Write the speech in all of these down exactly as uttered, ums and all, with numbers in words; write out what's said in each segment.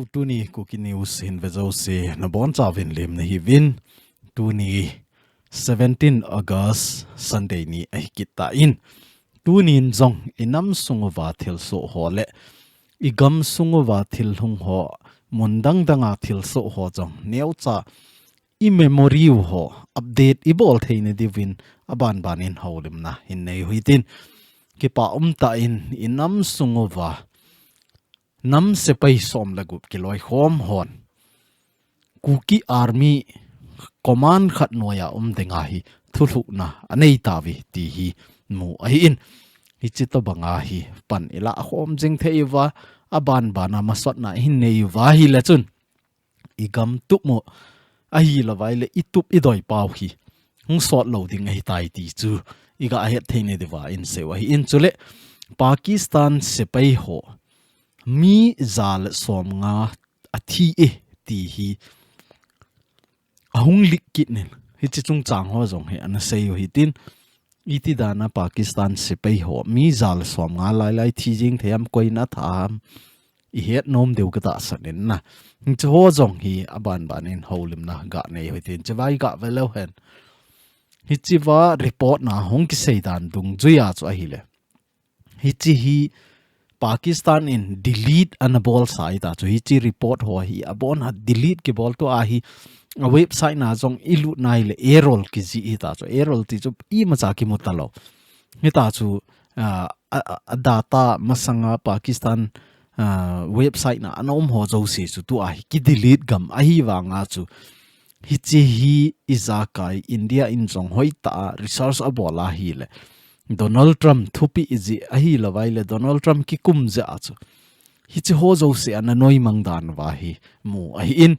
Tuni Kuki News hin ve jouse nabonchauvin lemna hiuvin. Tuni seventeen August Sunday ni ahi kit tan. Tunin jong inam sung uva thilsoh ho le igam sung uva thil hung ho, mun dang danga thilsoh ho jong neocha i memory u ho update ibol theina diuvin abanbanin houlimna hin nei u hitin. Kipa umtah in inam sung uva nam sepai som le gup kiloikhom hon Kuki Army command khat noiya um dinga hi thulhuhna anei tauve ti hi mu ahin. Hiche tobanga hi pan ilah khom jing thei uva, abanbana masotna hin nei uva ahile chun igam tup mo ahilouva ahile itup idoi pau hi hung sot lou ding ahitai ti chu iga het theina diuva in sei u ahin. Chule Pakistan sepai ho mi ja le somnga athi e ti hi ahung leak kit in, hiche chungchang ho jong hi ana sei u hitin. Iti dana Pakistan sepai ho mi ja le somnga lailai thi jing thei ham, koin atha ham, ihet nom diu katahsan in na. Hiche ho jong hi abanbanin houlimna ga nei u hitin, chevai ga ve leu hen. Hichea report na hung kisei dan dungjuiya chu ahile, hiche hi Pakistan in delete ana bolsa ahita chu, hiche report ho hi abon a delete kibol tua hi, a website na jong ilut nai le AROL kijih hita chu, AROL ti chu imacha kimu talou. Hita chu, ah, a, a, a data masanga Pakistan, ah, website na ana um ho jouse chu tua hi kidelete gam ahi vanga chu, hiche hi ijakai India in jong hoitah a research abol ahile, Donald Trump thupi ijeh ahilouva ahile Donald Trump kikum jeh a chu hiche ho jouse ana noimang dan uva hi mu ahin.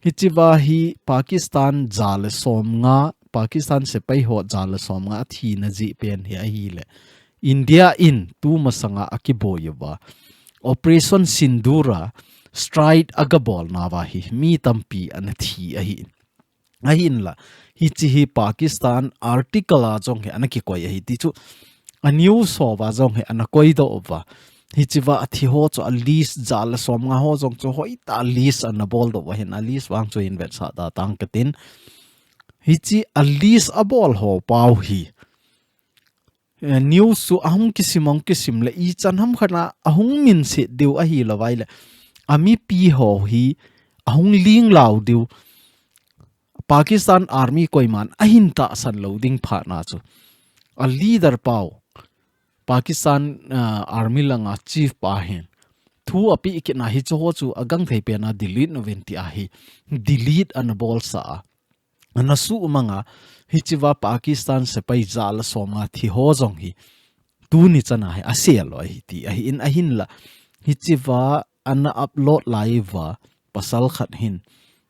Hichea hi Pakistan ja le somnga, Pakistan sepai ho ja le somnga athina jeh pen hi ahile, India in tumasanga akiboi uva Operation Sindoor a strike aga bolna uva hi mi tampi ana thi ahi. Ahinla, hiche hi Pakistan article a jong hi ana kikoi ahi ti chu, a news ho uva jong hi ana koidoh uva. Hichea athi ho chu a list ja le somnga ho jong chu hoitah a list ana boldoh uva hin, a list vang chu hin vetsah da tang katin. Hiche a list abol ho pau hi, eh, news chu ahung kisim, ahung kisim le ichan ham khat a ahung minset diu ahilouva ahile, amipi ho hi ahung linglau diu. Pakistan Army koiman ahin tahsan lou ding phat na chu, a leader pau, Pakistan, ah, Army langa chief pa hin thu apeh kit na, hiche ho chu agangthei pen a delete uvin tia hi delete ana bolsa a, ana sumang a, hichea Pakistan sepai ja le somnga thi ho jong hi tuni chana hi asel u ahi ti ahin, ahinla, hichea ana upload lai uva pasal khat hin,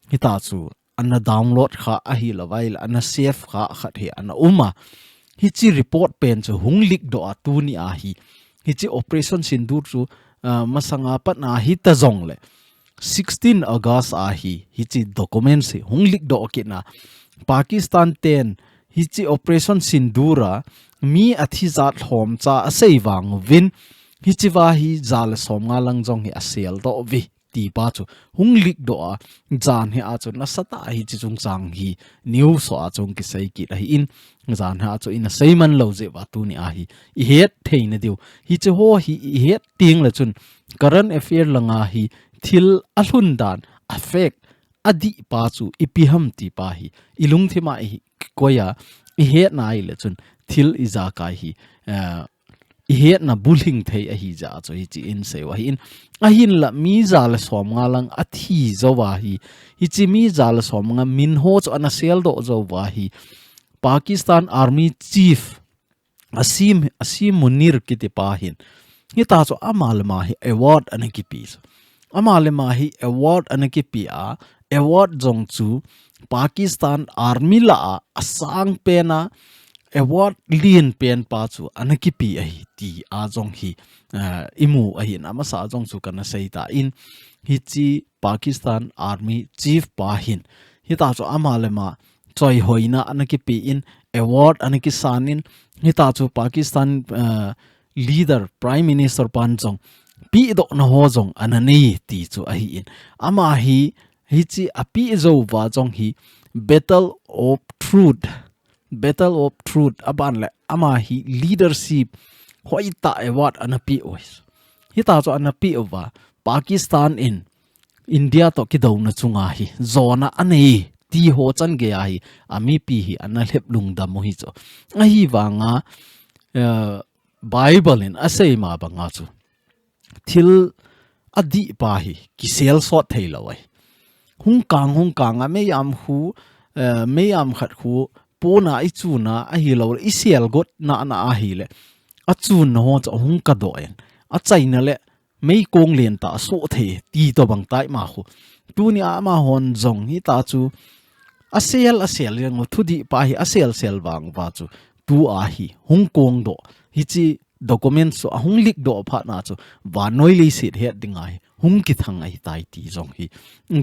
hita chu ana download kha ahilouva ahile ana save kha khat hi ana um a. Hiche report pen chu hung leak doh a tuni a hi, hiche Operation Sindoor chu, ah, masanga pat na hita jongle, sixteen August a hi, hiche documents hi hung leak doh kit na, Pakistan ten hiche Operation Sindoor a mi athi jat lhomcha asei vang uvin, hichea hi ja le somnga lang jong hi asel doh uve ti pa chu hung leak doh a, jan hi a chu nasatah a hiche chungchang hi news ho a chu hung kisei kit ahin, jan hi a chu ina seiman lou jeh uva tuni a hi ihet theina diu. Hiche ho hi ihet teng le chun current affair langa hi thil alhun dan, a fact, adih pa chu ipi ham ti pa hi ilungthim a ikoi a ihet nai le chun thil ijakai hi, eh, ihetna bulhing thei ahi jeh a chu hiche in sei u ahin. Ahinla mi ja le somnga lang athi jou uva hi, hiche mi ja le somnga min ho chu ana sel doh jou uva hi, Pakistan Army Chief Asim, Asim Munir kiti pa hin, hita chu ama le ama hi award ana kipe chu. Ama le ama hi award ana kipe a, award jong chu Pakistan Army lah a asang pen a, award lien pen pa chu ana kipe ahi ti a jong hi, eh, imu ahin, amasa jong chu kana sei tan, hiche Pakistan Army Chief pa hin, hita chu ama le ama choihoina ana kipe in, award ana kisan in, hita chu Pakistan, eh, leader, Prime Minister pan jong pehdohna ho jong ana nei ti chu ahin. Ama hi, hiche apeh jou uva jong hi Battle of Truth, Battle of Truth, aban le ama hi leadership hoitah award ana peh u ahi. Hitia chu ana peh uva, Pakistan in India toh kidouna chunga hi jona anei ti ho chan geiya hi amipi hi ana lhep lungdam u ahi chu. Ahivanga, eh, Bible in asei ma banga chu thil adih pa hi kisel sot thei lou ahi. Hung kang, hung kang a mei-am khu, eh, mei-am khat khu pona ichuna ahilou le, isel got na na ahile, achunna ho chu ahung kadoh in, achaina le meikong lentah asoh thei ti tobang tai ma khu. Tunia amahon jong hitia chu asel, asel jeng u, thudih pa hi asel sel vang uva chu tua hi hung kongdoh, hiche document chu ahung leak doh phat na chu vannoi leiset het dinga hi hung kithang ahitai ti jong hi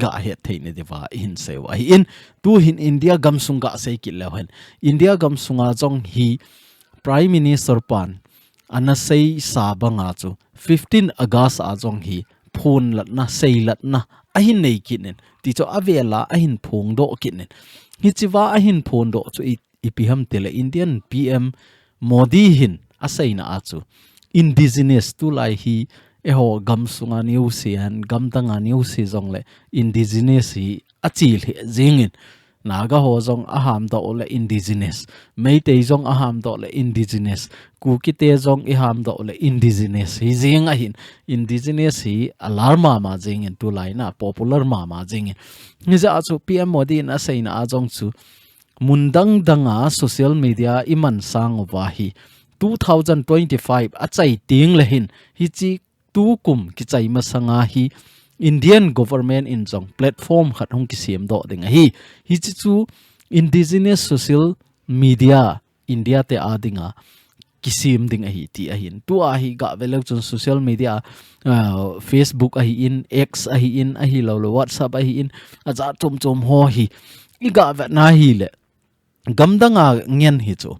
gahet theina diuva ihin seiu ahin. Tuhin India gamsung gasei kit leu hen, India gamsunga jong hi Prime Minister pan ana seisa banga chu fifteen August a jong hi phonlatna, seilatna ahin nei kit in, ti chu avela ahin phongdoh kit in. Hichea ahin phondoh chu i, ipi ham tile Indian P M Modi hin aseina a chu indigenous, tulai hi eiho gamsunga neosen, gamdanga neosen jongle indigenous hi achi lheh jingin, Naga ho jong ahamdoh u le indigenous, Meitei jong ahamdoh u le indigenous, Kukite jong ihamdoh u le indigenous hi jing ahin, indigenous hi alar mama jingin, tulai na popular mama jingin. Hijeh a chu P M Modi in aseina a jong chu mun dang danga social media iman sang uva hi two thousand twenty-five achai teng le hin, hiche tukum kichai masanga hi Indian government in jong platform khat hung kisemdoh ding ahi. Hiche chu indigenous social media India te a dinga kisem ding ahi ti ahin. Tua hi gave leu chun social media, ah, Facebook ahin, X ahin, ahilou le WhatsApp ahin, ajat chom chom ho hi igave na hile gamdanga ngen hi chu.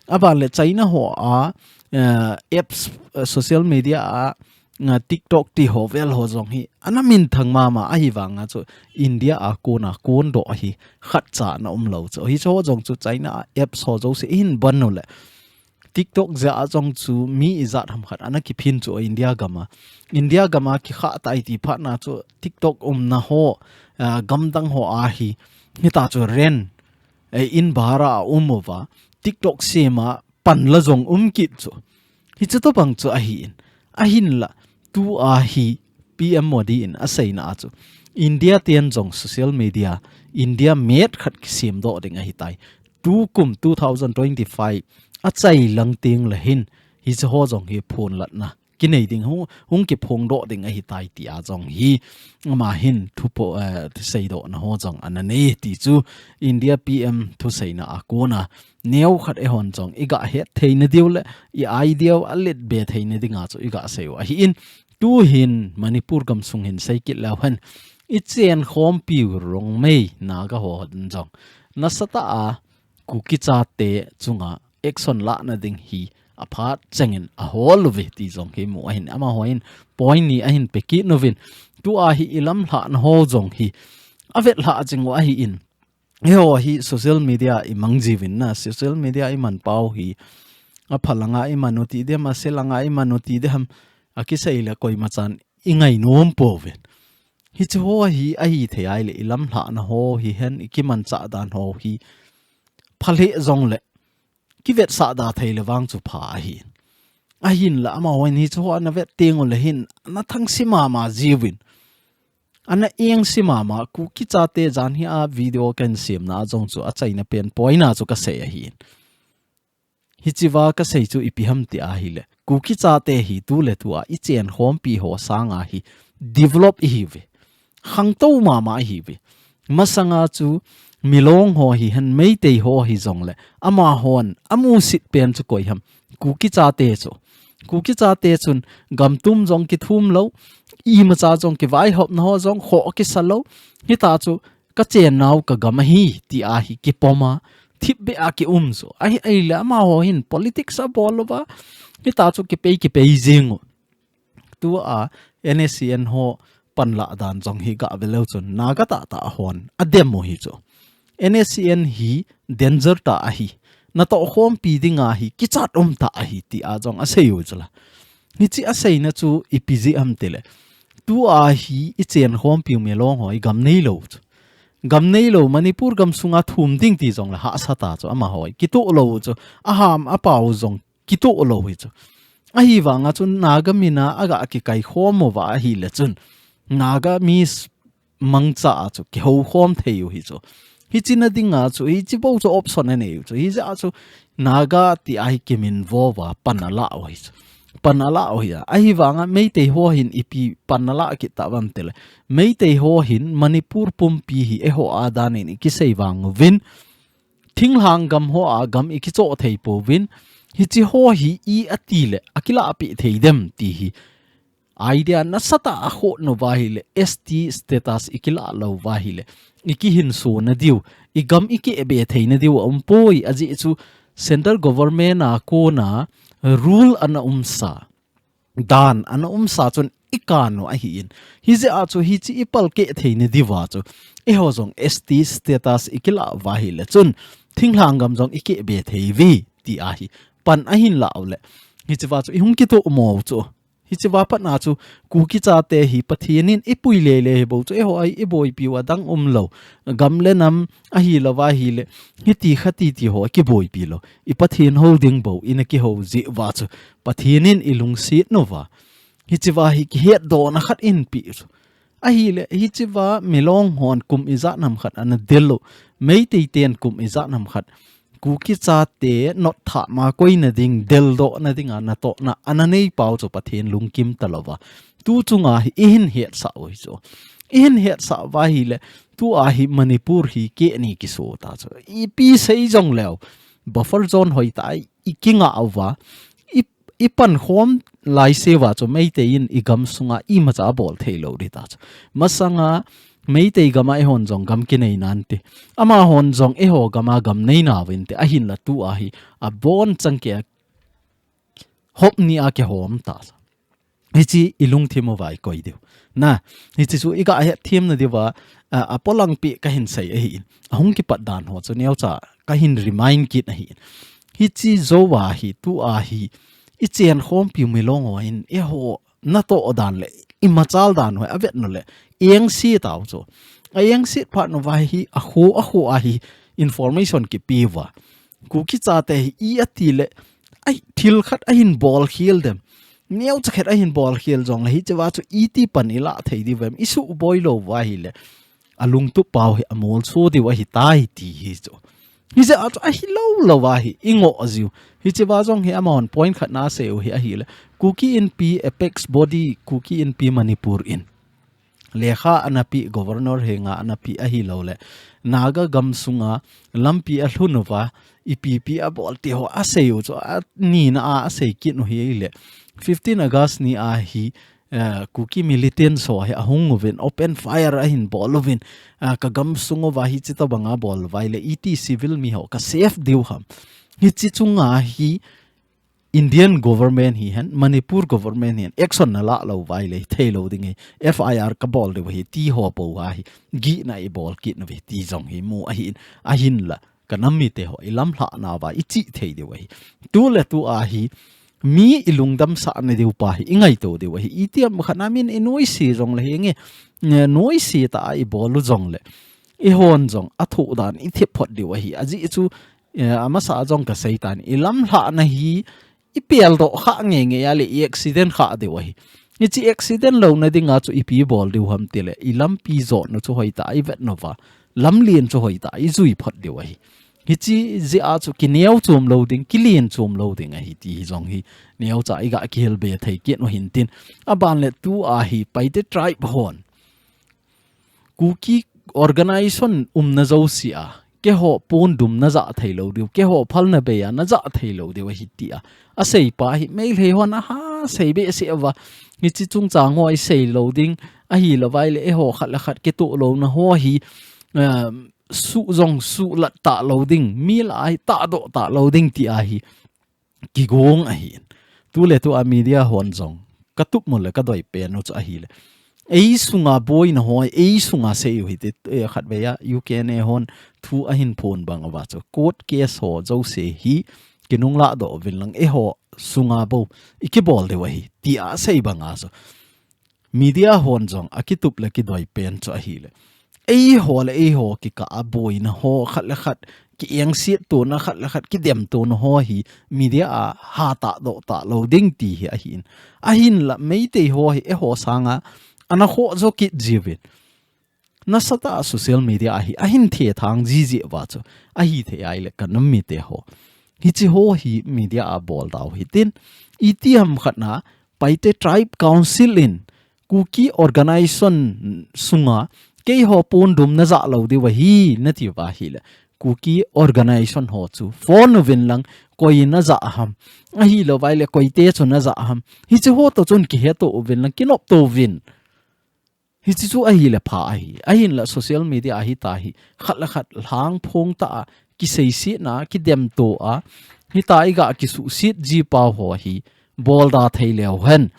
Aban le China ho a, eh, apps, eh, social media a, nga TikTok ti ho vel ho jong hi ana minthang mama ahivanga chu India a kona kondoh hi khatcha ana umlou chu. Hiche ho jong chu China a apps ho jouse ihin ban u le TikTok jeh a jong chu mi ijat ham khat ana kiphin chu India gam a. India gam a kikhah tai ti phat na chu TikTok umna ho, ah, gamdang ho a hi, hitia chu rent, eh, in bhara a um uva, TikTok sem a pan la jong um kit chu. Hiche tobang chu ahin. Ahinla, tua hi P M Modi in aseina a chu India ten jong social media, India met khat kisemdoh ding ahitai. Tukum two thousand twenty-five achai lang teng le hin, hiche ho jong hi phonlatna kinei ding, hung, hung kiphongdoh ding ahitai tia jong hi ama hin thupo, eh, seidohna ho jong ana nei ti chu India P M thuseina a kona neokhat eihon jong igahet theina diu le i idea u alet be theina dinga chu igasei u ahin. Tuhin Manipur gamsung hin sei kit leu hen, ichen khompi u Rongmei Naga ho jong nasatah a Kuki chate chunga action lahna ding hi aphat chengin ahol uve ti jong hi mu ahin, amaho hin point ni ahin pe kit uvin, tua hi ilamlhahna ho jong hi avetlhah jing u ahin. Eiho hi social media imang jiuvin na, social media iman pau hi apha langa iman u ti dem, ase langa iman u ti dem, akisei le koima chan ingai nom pouvin. Hiche ho hi ahithei ahile ilamlhahna ho hihen, ikimanchah dan ho hi phalheh jongle kivetsah da thei le vang chu pha ahin. Ahinla amaho hin hiche ho ana vet teng u le hin ana thangse mama jiuvin, ana engse mama. Kuki chate jan hi a video kahin semna a jong chu achaina pen poina chu kasei ahin. Hichea kasei chu ipi ham ti ahile, Kuki chate hi tu le tua ichen khompi ho sanga hi develop ihiuve, khangtou mama ihiuve. Masanga chu Milong ho hihen, Meitei ho hijongle amahon amusit pen chu koi ham? Kuki chate chu. Kuki chate chun gamtum jong kithum lou, imacha jong kivaihopna ho jong khoh kisa lou. Hitia chu kachennau kagam ahi tia hi kipom a, thipbeh a kium chu ahi. Ahile amaho hin politics abol uva, hitia chu kipei kipei jing u. Tua N S C N ho panlah dan jong hi gah ve leu chun Naga tahtah hon adem u hi chu. N S C N hi danger tah ahi. Natoh khompi dinga hi kichat um tah ahi tia jong asei u chu la. Hichi aseina chu ipi jeh ham tile, tua hi ichen khompiu Milong ho hi gam neilou chu. Gam neilou, Manipur gam sunga thum ding ti jong la hahsa ta chu, amaho hi kitoh lou chu. Aham apao jong kitoh lou hi chu. Ahivanga chu Naga mina agah kikai khom uva ahile chun Naga mi mangcha a chu kihou khom thei u hi chu. Hichi na dinga chu, hichi bou chu option anei u chu. Hijeh a chu Naga tia hi kiminvo uva pan ala u hi chu. Pan ala u hi a. Ahivanga Meitei ho hin ipi pan ala kit tauvam tile, Meitei ho hin Manipur pumpi hi eiho a danin ikisei vang uvin, thinglhang gam ho a gam ikichoh thei pouvin, hichi ho hi i ati le akilahpeh thei dem ti hi idea nasatah a akhoh uva ahile, S T status ikilah lou uva ahile, ikihinso na diu, igam ikehbe thei na diu aumpoi. Ajeh chu central government a kona rule ana umsa, dan ana umsa chun ikan u ahin. Hijeh a chu hichi ipalkeh thei na diuva chu, eiho jong S T status ikilah uva ahile chun thinglhang gam jong ikehbe thei uve ti ahi. Pan ahin la u le, hichiva chu ihung kitoh mo u chu. Hichiva pat na chu Kuki chate hi Pathen in ipui lele hi bou chu, eiho a iboipi u adang umlou. Gam le nam ahilouva ahile, hiti khati ti ho akiboipi lou. I Pathen hou ding bou ina kihou jeh uva chu, Pathen in ilungset uva, hichiva hi kihetdohna khat inpeh chu. Ahile, hichiva Milong hon kum ijat ham khat ana del u, Meitei ten kum ijat ham khat Kuki chate notthah ma koina ding, deldohna dinga natohna ana nei pau chu Pathen lungkim talouva. Tu chunga hi ihin hetsah u hi chu. Ihin hetsah uva ahile, tua hi Manipur hi keh ni kiso ta chu. Ipi sei jong leu, buffer zone hoitah a ikingah uva, i, ipan khom laiseuva chu Meitei in igam sunga imacha abol thei lou ding ta chu. Masanga Meitei gama eihon jong gam kinei nante. Amahon jong eiho gama gam nei nauvinte, ahinla tua hi abonchan kei a hop ni a kihom ta. Hichi ilungthim uva ikoi diu. Na, hichi chu iga hetthem na diuva, a, apolangpi kahin sei ahin. Ahung kipat dan ho chu neocha kahin remind kit ahin. Hichi jouva hi, tua hi, ichen khompiu Milong ho hin, eiho natoh dan le imachal dan ho avet u le, engse tau chu. A engse phat uva hi, akho, akho a hi information kipe uva. Kuki chate hi i ati le, ai, thil khat ahin bol khel dem, neocha khat ahin bol khel jongle, hichiva chu iti pan ilah thei diu vem, isuboi lou uva ahile, alungtup pau hi amolso diu ahitai ti hi chu. Hijeh a chu ahilou louva hi ingoh jiu. Hichiva jong hi amahon point khat na asei u hi ahile, Kuki Inpi apex body, Kuki Inpi Manipur in lekha ana pe, governor henga ana pe ahilou le, Naga gam sunga lampi alhun uva, ipi pi abol ti ho asei u chu, anina a asei kit u hi le, fifteen August ni a hi, eh, Kuki militants ho hi ahung uvin, open fire ahin bol uvin, ah, ka gam sung uva hichi tobanga bol uva ahile, iti civil mi ho ka save diu ham. Hichi chunga hi Indian government hihen, Manipur government hihen, action na lah lou uva ahile, thei lou ding hi, F I R ka bol diu hi, ti ho pou a hi, gihna ibol kit uve, ti jong hi mu ahin, ahinla, ka nam mite ho, ilamlhah nauva, ichih thei diu ahi. Tu le tu a hi, mi ilungdam sah na diu pa hi, ingaito diu ahi. Itiham khat na min inoise jongle hi nge, ne, noise tah a ibol u jongle, ihon jong, athoh dan, ithep phot diu ahi. Ajeh chu, eh, amasa jong kasei tan, ilamlhah na hi, ipeldoh kha ngeingei a le, i accident kha diu ahi. Hichi accident louna dinga chu ipi bol diu ham tile, ilampi jotna chu hoitah a ivet uva, lamlen chu hoitah a ijui phot diu ahi. Hichi jeh a chu kineo chom lou ding, kilen chom lou ding ahi ti hi jong hi, neocha iga kihilbe thei kit u hintin. Aban le tu a hi Paite tribe hon Kuki organization umna jouse a, keiho pondum na jah thei lou diu, keiho phalna bei a na jah thei lou diu ahi tia asei pa hi, Meitei hon aha sei behseh uva, hichi chungchang ho isei lou ding, ahilouva ahile eiho khat le khat kitoh louna ho hi, um, suh jong suhlat talou ding, mi lah a hi tahdoh talou ding ti ahi. Kigong ahin. Tu le tu a media hon jong, katup mo le kadoi pen u chu ahile. Ei sunga boina ho, ei sunga sei u hite, eh, khatvei a, U K N A hon thu ahin phon bang uva chu. Court case ho jouse hi, kinunglah doh uvin lang, eiho sunga bou, i kibol diu ahi, tia sei bang a chu. Media hon jong, akitup le kidoi pen chu ahile. Eiho le eiho kikah a boina ho, khat le khat, ki engsiet tona, khat le khat, kidem tona ho hi, media a hatah doh talou ding ti hi ahin. Ahinla, Meitei ho hi, eiho sanga, ana khoh jo kit jiuvin. Nasatah a social media ahi, ahin thethang jiji uva chu, ahithei ahile kanam mite ho. Hiche ho hi media a bol dau hitin, itiham khat na, Paite Tribe Council in, Kuki Organization sunga, keiho pondum najah lou diu ahi, nati uva ahile. Kuki Organization ho chu, phone uvin lang, koi najah ham. Ahilou vaile, koite chu najah ham. Hiche ho toh chun kiheto uvin lang, kinopto uvin. Hiche chu ahile pha ahi. Ahinla social media ahi tahi. Khat le khat lhang phong tah a, kiseisetna, kidemto a, hita iga kisuhset ji pau ho hi, bolda thei leu hen.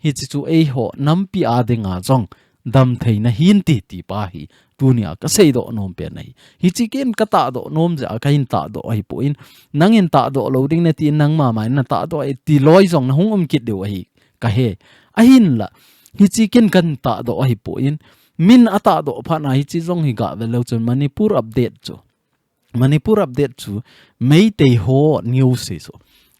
Hiche chu eiho nampi a dinga jong, damtheina hinte ti pa hi, tunia kasei doh nom pen ahi. Hiche ken katah doh nom jeh a kahin tahdoh ahipoi. Nangin tahdoh lou ding nati nangma ma in natahdoh e ti loi jong nahung um kit diu ahi. Kahe. Ahinla, hiche ken kahin tahdoh ahipoi. Min atahdoh phat na hiche jong hi gah ve leu chun Manipur update chu. Manipur update chu Meitei ho news hi chu.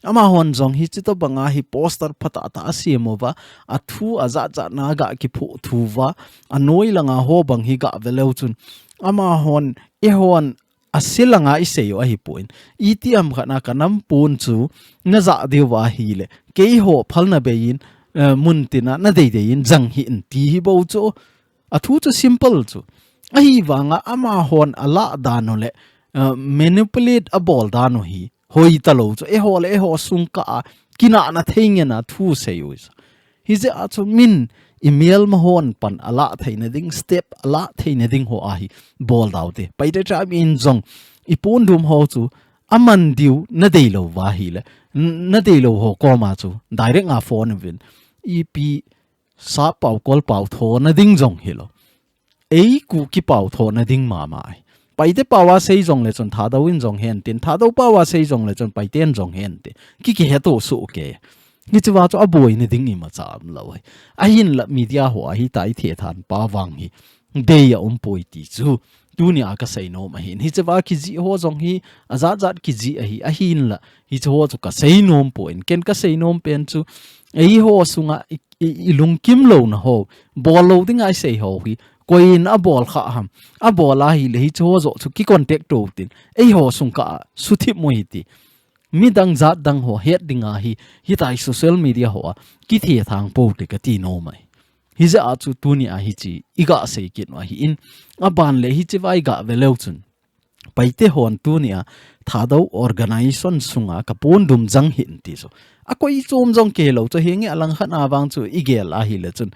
Amahon jong hiche tobang a hi poster phatah tah asem uva, athu ajat jat na gah kiphuh thu uva, anoi langa ho bang hi gah ve leu chun. Amahon, eihon, ase langa isei u ahipoi. Itiham khat na kanam pon chu, najah diu ahile. Keiho phalna bei in, eh, muntina, nadei dei in, jang hih in, ti hi bou chu. Athu chu simple chu. Ahivanga amahon alah dan u le, eh, manipulate abol dan u hi. Hoi talou chu. Eiho le eiho sung kah a, kinahna thei ngen a thu sei u chu. Hijeh a chu min imelma hon pan alah theina ding, step alah theina ding ho ahi bol dau te. Paite Tribe in jong ipondum ho chu aman diu nadei lou va ahile. N-, nadei lou ho koma chu direct a phone uvin. Ipi sap pau kol pau thona ding jong hilou. Ei Kuki pau thona ding mama ahi. Paite pau a sei jongle chun Thadou in jong hen tin, Thadou pau a sei jongle chun Paite in jong hen tin. Ki kiheto soh kei. Hiche va chu aboina ding imacha umlou ahi. Ahinla media ho ahi tai thethang pa vang hi. Dei aum poi ti chu. Tunia kasei nom ahin. Hiche va kijih ho jong hi, ajat jat kijih ahi. Ahinla, hiche ho chu kasei nom poi. Ken kasei nom pen chu. Eiho sunga i, i, ilungkim louna ho. Bol lou dinga isei ho hi. Koiin abol kha ham. Abol ahile hiche ho joh chu kicontact to tin. Eiho sung kah a suthip mo hiti. Midang jat dang ho het dinga hi, hitai social media ho a, kithethang pou te kati nom ahi. Hijeh a chu tunia hiche, iga sei kit u ahin, aban le hiche va iga ve leu chun. Paite hon tunia, Thadou organization sunga kapondum jang hih in ti chu. Akoi chom jong kihelou chu, hinge alang khat na vang chu igel ahile chun.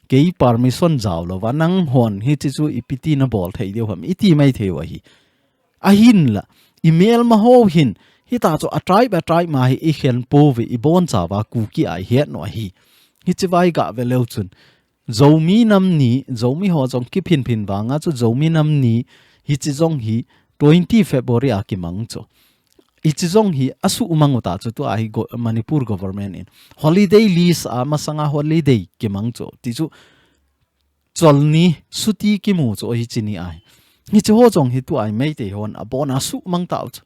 Kei permission jao louva, nanghon hiche chu ipi ti nabol thei diu ham, iti mai thei u ahi. Ahinla, imelma ho hin, hita chu a tribe, a tribe ma hi ikhen pouve, ibonchauva Kuki a ihet u ahi. Hiche va iga ve leu chun. Zomi nam ni, Zomi ho jong kiphin phin vanga chu Zomi nam ni, hiche jong hi twenty February a kimang chu. Hiche jong hi asuhmang u ta chu tua hi go-, Manipur government in. Holiday list a masanga holiday kimang chu. Ti chu Cholni, suti kimu chu hiche ni ahi. Hiche ho jong hi tua hi Meitei hon abona suhmang tau chu.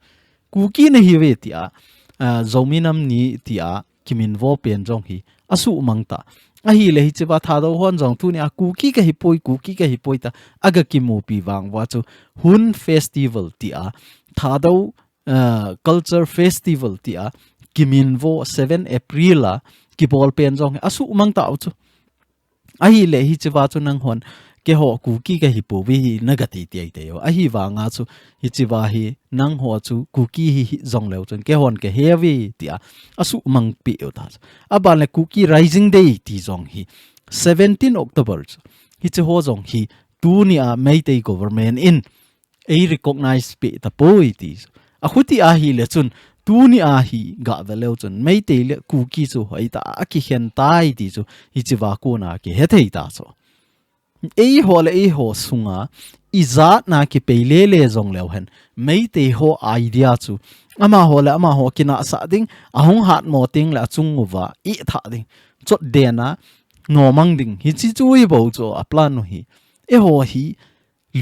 Kuki nahiuve tia, ah, Zomi nam ni tia, kiminvo pen jong hi, asuhmang ta. Ahile hiche va Thadou hon jong tunia Kuki kahipoi, Kuki kahipoi ta, aga kimupi vang uva chu, Hun Festival tia, Thadou, ah, Culture Festival tia, kiminvo seven April a, kibol pen jong hi, asuhmang tau chu. Ahile hiche va chu nanghon, keiho Kuki kahipouve hi nagati tiai tei u. Ahivanga chu hiche va hi nangho chu Kuki hi, hi jongleu chun keihon kaheuve tia asuhmang peh u ta chu. Aban le Kuki Rising Day ti jong hi seventeen October chu. Hiche ho jong hi tunia Meitei government in ei recognize peh tapoi ti. Akhuti ahile chun Tuni a hi gah ve leu chun Meitei le Kuki chu hoitah a kikhen tai ti chu hiche va kona kihe thei ta chu. Eiho le eiho sunga ijat na kipei lele jong leu hen, Meitei ho idea chu amaho le amaho kinahsah ding, ahung hatmo teng le achung uva ithah ding, chotden a nomang ding, hiche chu ibol chu a plan u hi. Eiho hi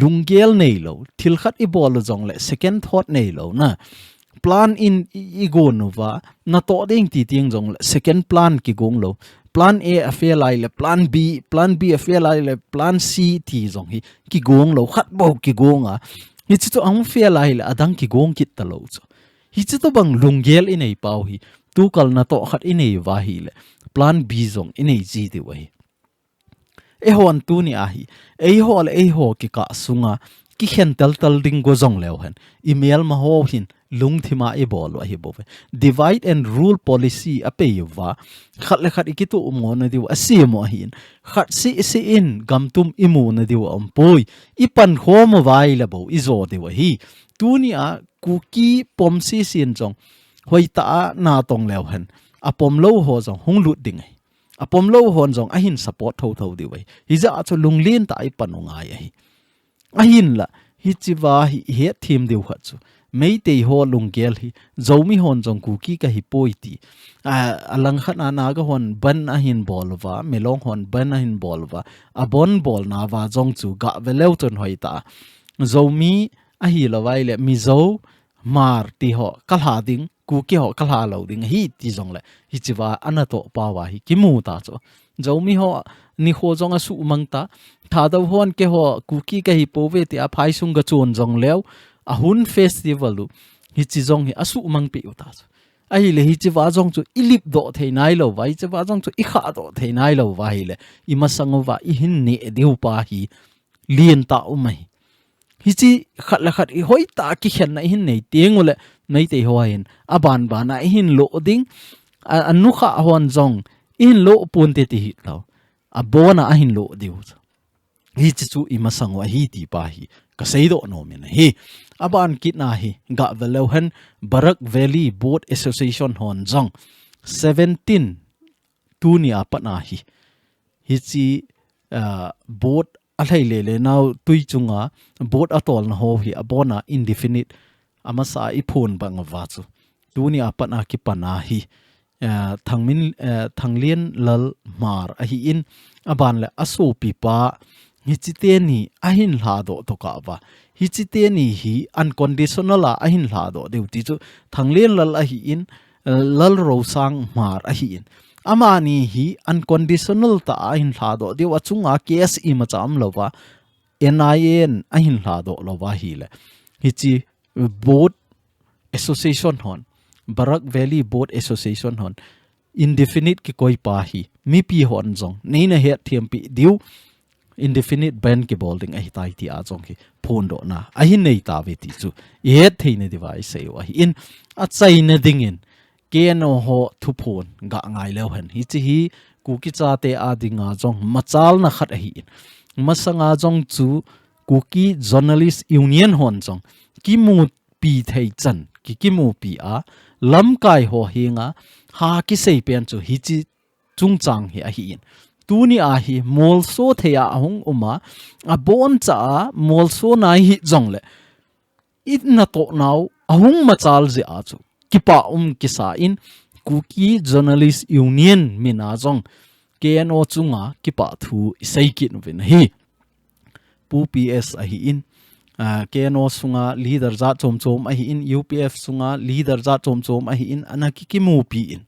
lunggel neilou, thil khat ibol u jong le second thought neilou na. Plan in i, igon uva, natoh ding ti teng jong le second plan kigong lou. Plan A a fail a ahile plan B, plan B a fail a ahile plan C ti jong hi kigong lou, khat bou kigong a. Hiche chu ahung fail a ahile adang kigong kit talou chu. Hiche tobang lunggel inei pau hi, tukal natoh khat inei uva ahile plan B jong inei ji diu ahi. Eihon tuni a hi, eiho le eiho kikah sunga kikhen taltal ding go jong leu hen, imelma ho hin lungthim a ibol u ahi bouve. Divide and rule policy apei uva, khat le khat ikituh umna diu asem u ahin, khat seh seh in gamtum imuna diu aumpoi, ipankhom uva ahile bou ijo diu ahi. Tuni a Kuki pom seh seh in jong hoitah a natong leu hen, apom lou ho jong hung lut ding ahi. Apom lou hon jong ahin support thotho diu ahi. Hijeh a chu lunglen tah a ipan u ngai ahi. Ahinla, hiche va hi ihet them diu khat chu, Meitei ho lunggel hi Zomi hon jong Kuki kahipoi ti. A, alang khat a Naga hon ban ahin bol uva, Milong hon ban ahin bol uva, abon bolna va jong chu gah ve leu chun hoitah a Zomi ahilou vai le Mizo, Hmar ti ho kalha ding, Kuki ho kalha lou ding ahi ti jong le, hiche va anatoh pau a hi kimu ta chu. Zomi ho nikho jong asuhmang ta, Thadou hon keiho Kuki kahi pouve tia phaisung gachon jong leu, a Hun festival u hiche jong hi asuhmang peh u ta chu. Ahile hiche va jong chu ilip doh thei nailou va, hiche va jong chu ikhah doh thei nailou va ahile, imasang uva ihin neh diu pa hi lentah um ahi. Hiche khat le khat ihoitah a kikhenna ihin nei teng u le, Meitei ho hin aban ban a ihin loh ding, a, anukha hon jong ihin loh ponte ti hi tao. Abon a ahin loh diu. Hiche chu imasang u ahi ti pa hi kasei doh nom in ahi. Aban kit na hi gah ve leu hen, Barak Valley Boat Association hon jong seventeen tuni a pat na hi, hiche, ah, boat alhai lele nau tui chunga boat atolna ho hi abon a indefinite amasa a iphon bang uva chu. Tuni a pat na kipan a hi, ah, Thangmin, ah, Thanglianlal Hmar ahin, aban le asopipa, hiche teni ahin lhadoh tokah uva. Hiche teni hi unconditional a ahin lhadoh diu ti chu Thanglianlal ahin, Lalrosang Hmar ahin. Amani hi unconditional tah a ahin lhadoh diu, achunga case imacha umlou va, N I A in ahin lhadoh lou va ahile, hiche Boat Association hon, Barak Valley Boat Association hon, indefinite kikoi pa hi, mipi hon jong neina hetthem peh diu, indefinite ban kibol ding ahitai tia jong hi phondohna ahin nei tauve ti chu ihet theina diuva isei u ahin, achaina dingin K N O ho thuphon gah ngai leu hen. Hiche hi Kuki chate a dinga jong machalna khat ahin, masanga jong chu Kuki Journalist Union hon jong kimupi thei chan, ki, kimupi a, lamkai ho henga ha kisei pen chu hiche chungchang hi ahin. Tuni a hi molso thei a ahung um a, aboncha a molso nai hih jong le, inatoh nau ahung machal jeh a chu kipah um kisa in, Kuki Journalist Union min a jong K N O chunga kipah thu isei kit uvin ahi. Pu P S ahin, ah, K N O sunga leader jat chom chom ahin, U P F sunga leader jat chom chom ahin, ana ki, kimupi in.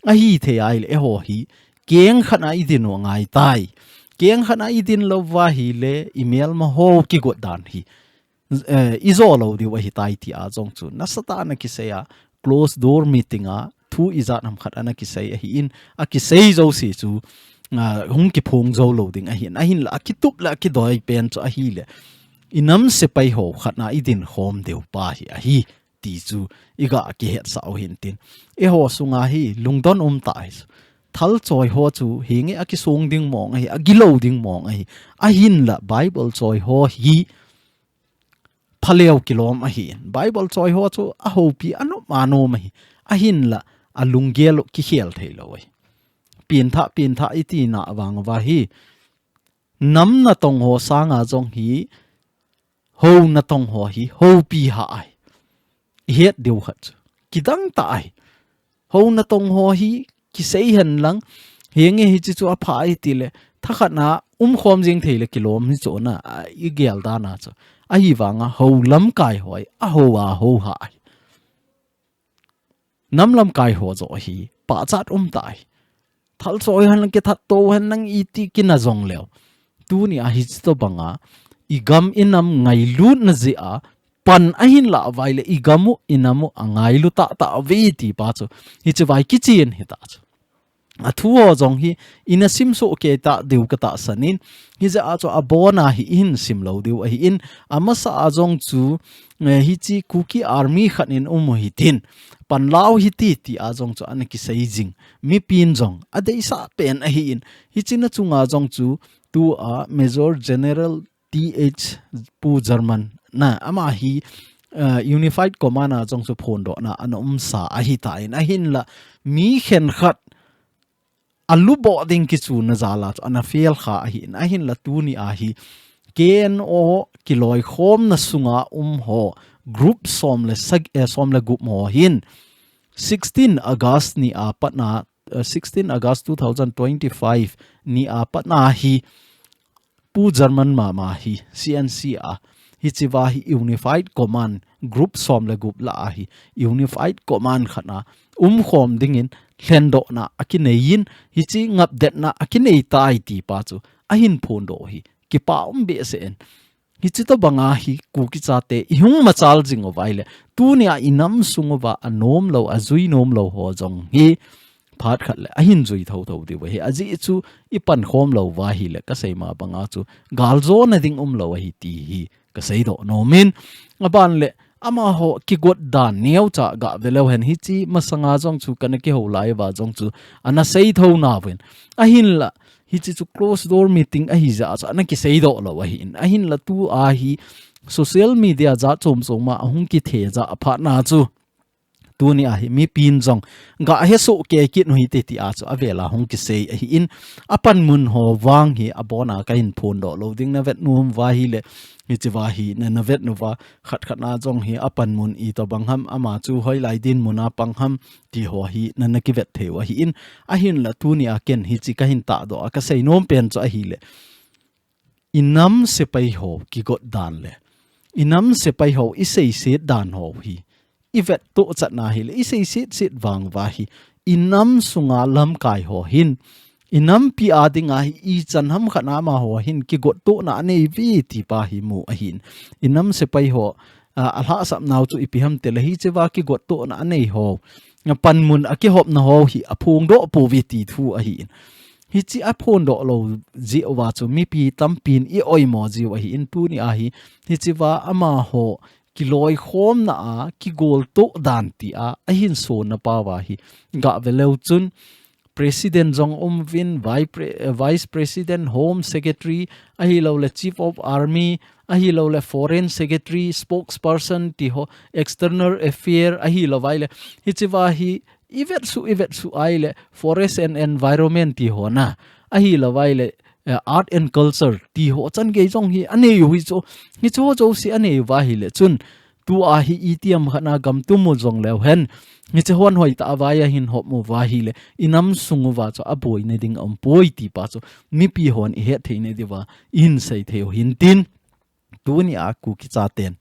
Ahithei a ahile eiho hi keng khat a idin u angai tai. Keng khat a idin lou va ahile imelma ho kigot dan hi, eh, ijo lou diu ahitai tia jong chu nasatah a ana kisei a, closed door meeting a thu ijat ham khat ana kisei ahin, akisei jouse chu, ah, hung kiphong jou lou ding ahin, ahinla akitup le akidoi pen chu ahile, inam sepai ho khat na idin khom diu pa hi ahi ti chu igah kihetsah u hintin. Eiho sunga hi lungdon um tah ahi. Thal choi ho chu hinge akisong ding mong ahi, agilou ding mong ahi. Ahinla Bible choi ho hi phaleu kilom ahi in. Bible choi ho chu a hopi a nom a nom ahi. Ahinla a lunggel u kikhel thei lo ahi. Pintha, pintha i tina vang va hi. Nam natong ho sanga jong hi, ho natong ho hi, hopi ha ahi. I het diu khat chu. Kidang ta ahi. Ho natong ho hi, kisei hen lang. Henge hichi chu a pha ahi ti le. Thakhat na um khom jing thei le kilom hi chu na. A, i gel dan a chu. Ahi vanga ho lamkai ho ahi. A ho a ho ha ahi. Nam lamkai ho jo hi, pachat um ta ahi. Thal choi hen lang kithat to hen lang i ti kina jong leu. Tuni a hichi to banga, i gam i nam ngailut na jeh a, pan ahin la vai le i gam u i nam u a ngailu ta ta ve ti pa chu. Hichi vai kichen hi ta chu. A thu ho jong hi, ina sim soh kei ta diu ka tahsan in, hijeh a chu a bon a hi i hin sim lo diu ahi in, a masa a jong chu, eh, hichi Kuki Army khat in um u hitin, pan lau hiti ti a jong chu ana kisei jing, mipin jong, a deisah pen ahi in, hichi na chunga jong chu, tu a Major General T H Pu German na, ama hi, eh, Unified Command a jong chu phondoh na, ana um sa ahi ta in, ahin la, mi khen khat, a luboh ding kichu na jal a chu, ana fail kha ahi in, ahin la tuni a hi, K N O kiloi khom na sunga um ho, group som le sag-, eh, som le gup ho hin, sixteen August ni a pat na, eh, sixteen August two thousand twenty-five ni a pat na hi, Pu German mama hi, C N C a, hichi va hi Unified Command, group som le gup la a hi, Unified Command khat na, um khom ding in, lhendoh na a kinei in, hichi ngap det na a kinei tai ti pa chu, ahin phondoh hi, kipa um behseh in. Hichi to banga hi, Kuki chate, i hung machal jing u vai le, tuni a i nam sung uva, a nom lo, a jui nom lo ho jong hi, phat khat le, ahin jui tho tho diu ahi. Ajeh chu i pan khom lo va hi le, ka sei ma banga chu, gal jo na ding um lo ahi ti hi, ka sei doh nom in. A ban le, ama ho kigot dan neo cha ga ve leu hen hichi, masanga jong chu, kana kihou lai va jong chu, ana sei tho na ven. Ahin la, hichi chu closed door meeting ahi jeh a chu, ana kisei doh lo ahi in. Ahin la tu a hi, social media ja chom chom a, a hung kithe ja a phat na chu. Tuni a hi mipin jong ga he soh kei kit u hite ti a chu a vel a hung kisei ahi in, a panmun ho vang hi a bon a ka hin phondoh lo ding na vet nom va hi le, hichi va hi na, na vet nu va khat khat na jong hi a panmun i to bang ham ama chu hoilai dinmun a pang ham ti ho hi na, na kivet thei u ahi in, ahin la tuni a ken hichi ka hin tahdoh a ka sei nom pen chu ahi le. I nam sepai ho kigot dan le, i nam sepai ho i seiset dan ho hi, i vet to chat na hi le, i seiset set vang va hi, i nam sunga lamkai ho hin, i nampi a dinga hi, i chan ham khat na ama ho hin, kigot to na anei ve ti pa hi mu ahin. I nam sepai ho, a, a lhasap nau chu ipi ham te le hichi va kigot to na anei ho. Panmun a kihop na ho hi, a phongdoh pou ve ti thu ahi in. Hichi a phondoh lo jeh uva chu mipi tampin i oimo jiu ahi in tuni a hi. Hichi va ama ho kiloi khom na a kigol to dan ti a, ahin so na pa va hi. Ga ve leu chun President jong um vin, Vice Pre-, eh, Vice President, Home Secretary, ahi lo le Chief of Army, ahi lo le Foreign Secretary, Spokesperson, ti ho, External Affair, ahi lo vai le. Hichi va hi, i vet su, i vet su ai le, Forest and Environment, ti ho na. Ahi lo vai le, eh, Art and Culture, ti ho, chan gei jong hi, anei u hi chu. Hichi ho chu si anei u va hi le chun. Tu a hi i tiam khat na gam tu mu jong leu hen. Hichi hon hoi ta a vai a hin hop mu va hi le. I nam sung uva chu a boi na ding a um poi ti pa chu. Mipi hon i het thei na diu va. I hin sei thei u hin tin. Tuni a Kuki chaten.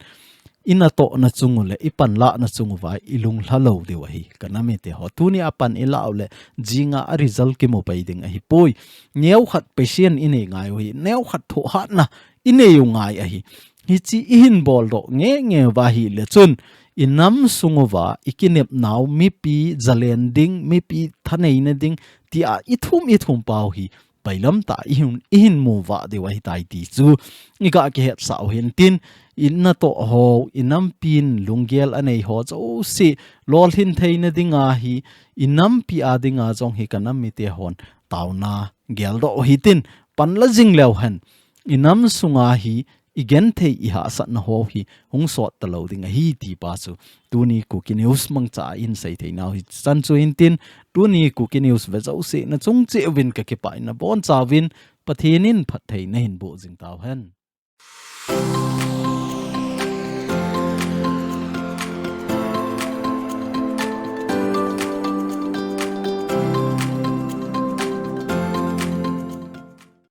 I na to na chung u le. I pan la na chung uva. I lung hla lo diu ahi. Ka nam mite ho. Tuni a pan i la u le. Jinga a result kimu pai ding ahi poi. Neo khat patient i nei ngai u hi. Neo khat tho hat na. I nei u ngai ahi. Hichi i hin bol doh nge nge va hi le chun i nam sung uva i kinep nau mipi zalen ding, mipi thanei na ding, ti a i thum i thum pau hi pailam ta i hin, i hin mu va diu ahi tai ti chu i ga kihet sa u hin tin i na to ho, i nampin lunggel anei ho chu si lolhin thei na ding a hi i nampi a ding a jong hi ka nam mite hon tauna gel doh hi tin pan la jing leu hen i nam sunga hi i genthei i hahsatna ho hi hung sot talou ding ahi ti pa chu tuni Kuki News mangcha a in sei thei nau hi chan chu hin tin, tuni Kuki News ve jouse na chung cheh uvin ka kipah in na boncha uvin Pathen in phattheina hin boh jing tau hen.